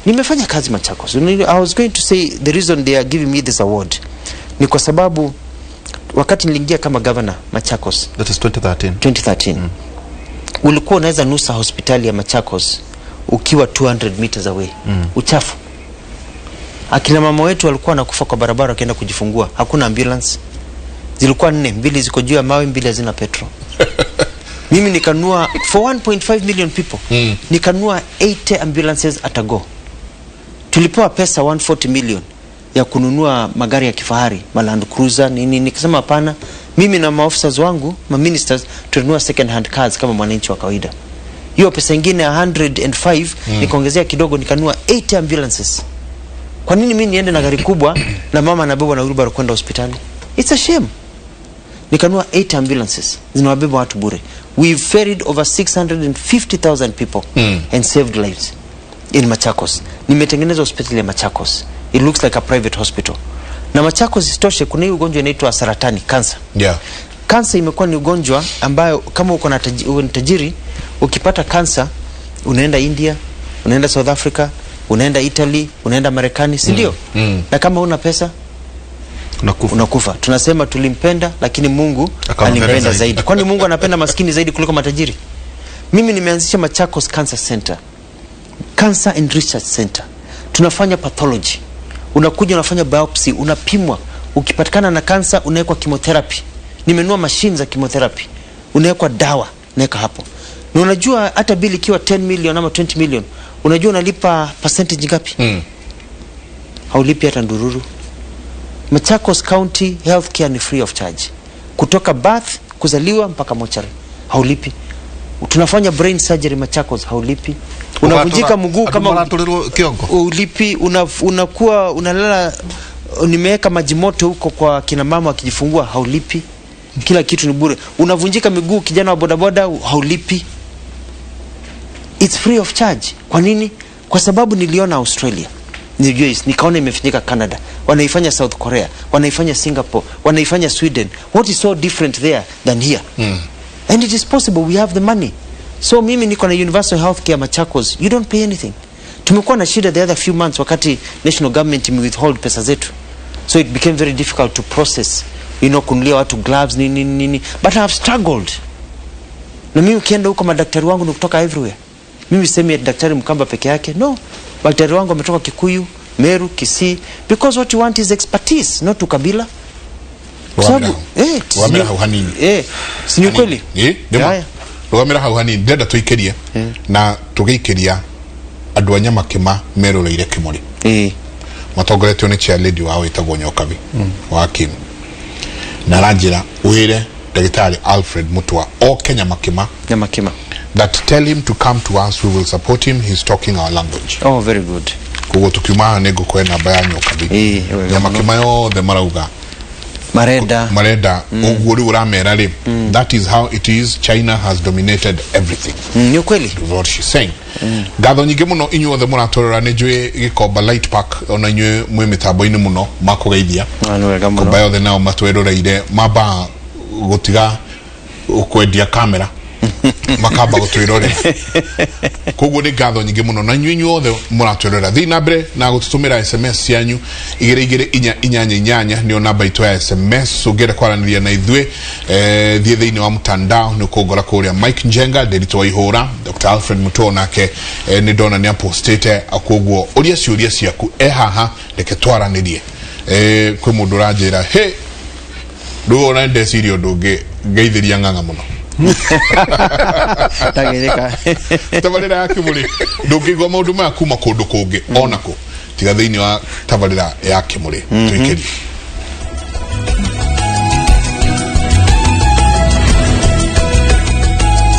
Nimefanya kazi Machakos. I was going to say the reason they are giving me this award ni kwa sababu wakati niliingia kama governor Machakos That is 2013. 2013, ulikuwa unaweza nusa hospitali ya Machakos ukiwa 200 meters away. Uchafu. Akina mama wetu walikuwa wanakufa kwa barabara wakienda kujifungua, hakuna ambulance. Zilikuwa nne, mbili ziko juu ya mawe, mbili hazina petrol. Mimi nikanunua for 1.5 million people, nikanunua 80 ambulances at a go. Tulipewa pesa 140 million ya kununua magari ya kifahari, ma Land Cruiser nini. Nikasema hapana, mimi na maofficers wangu, ma ministers, tulinunua second hand cars kama mwananchi wa kawaida. Hiyo pesa ingine 105 nikaongezea kidogo, nikanunua 80 ambulances. Kwa nini mimi niende na gari kubwa na mama anabebwa na wheelbarrow kwenda hospitali? It's a shame. Nikanunua 8 ambulances zinawabeba watu bure. We ferried over 650,000 people and saved lives in Machakos. Nimetengeneza hospitali ya Machakos, it looks like a private hospital. Na Machakos isitoshe, kuna hii ugonjwa inaitwa saratani, cancer. Kansa imekuwa ni ugonjwa ambayo kama uko na uwe ni tajiri, ukipata kansa unaenda India, unaenda South Africa, unaenda Italy, unaenda Marekani, si ndio? Na kama una pesa Unakufa. Unakufa. Tunasema tulimpenda, lakini Mungu Akampenda alimpenda zaidi. zaidi. Kwani Mungu anapenda maskini zaidi kuliko matajiri? Mimi nimeanzisha Machakos Cancer Center, Cancer and Research Center. Tunafanya pathology, unakuja unafanya biopsy, unapimwa, ukipatikana na kansa unawekwa chemotherapy. Nimenunua machine za chemotherapy, unawekwa dawa, naweka hapo. Na unajua hata bili ikiwa 10 million ama 20 million, unajua unalipa percentage ngapi? Haulipi hata ndururu. Machakos County healthcare ni free of charge, kutoka birth, kuzaliwa, mpaka mochari haulipi. Tunafanya brain surgery Machakos, haulipi. Unavunjika mguu kama Maraturĩrwo kĩongo. Ulipi. Unakuwa unalala, nimeweka maji moto huko kwa kina mama wakijifungua, haulipi. Kila kitu ni bure. Unavunjika miguu, kijana wa bodaboda, haulipi. It's free of charge. Kwa nini? Kwa sababu niliona Australia, nilijua, nikaona imefanyika Canada, wanaifanya South Korea, wanaifanya Singapore, wanaifanya Sweden. What is so different there than here? And it is possible, we have the money. So mimi niko na universal healthcare Machakos, you don't pay anything. Tumekuwa na shida the other few months wakati national government withhold pesa zetu, so it became very difficult to process, kununulia watu gloves, nini nini, but I have struggled. Na mimi ukienda huko, madaktari wangu ni kutoka everywhere. Mimi sisemi ati daktari Mkamba peke yake, no. Daktari wangu wametoka Kikuyu, Meru, Kisii, because what you want is expertise, not ukabila. Kwa sababu Rũgamĩra hau hanini. Si ni ukweli? Nĩma. Haya. Rũgamĩra hau hanini, ndĩrenda tũikĩrie na tũgĩikĩria andũ a Nyamakĩma meroreire Kĩmũrĩ matongoretio nĩ chair lady wao wĩtagwo Nyokabi wa Kim, na aranjĩra wĩre ndagĩtarĩ Alfred Mutua oke Nyamakĩma. Nyamakima. That tell him to come to us, we will support him, he's talking our language. Oh, very good. Koguo tukiuma haha nĩ ngũkũhe namba ya Nyokabi. Wega. Nyamakĩma yothe marauga Marenda. Marenda ũguo rĩu ũramera rĩ, that is how it is. China has dominated everything. Ni ukweli. Is what she's saying. Ngatho nyingĩ mũno inyuothe mũratũrora. Nĩ njũĩ Gĩkomba Light Park ona inyuĩ mwĩ mĩtambo-inĩ mũno makũgeithia. Ah, nĩ wega mũno. Komba yothe nao matweroreire, mamba gũtiga kwendia kamera makamba gũtwĩrorera. Koguo nĩ ngatho nyingĩ mũno na inyuĩ inyuothe mũratwĩrorera. Thiĩ na mbere na gũtũtũmĩra SMS cianyu, 22488 nĩyo namba itũ ya SMS. Ũngĩenda kwaranĩria na ithuĩ, thiĩ thĩinĩ wa mtandao, nĩ ũkũngora kũrĩa Mike Njenga Ndĩritũ wa Ihũra. Dr Alfred Mutuo nake nĩ ndona nĩ apostĩte, koguo ũria ciũria ciaku e haha, reke twaranĩrie. Kwĩ mũndũ ũranjĩra he rĩu ona ndeciria ũndũ ũngĩ, ngeithĩria ng'ang'a mũno. Tagĩrĩka. Tabarĩra ya Kĩmũrĩ, ndũngĩigua maũndũ maya kuma kũndũ kũngĩ ona kũ tiga thĩinĩ wa tabarĩra ya Kĩmũrĩ. Tũikĩrie.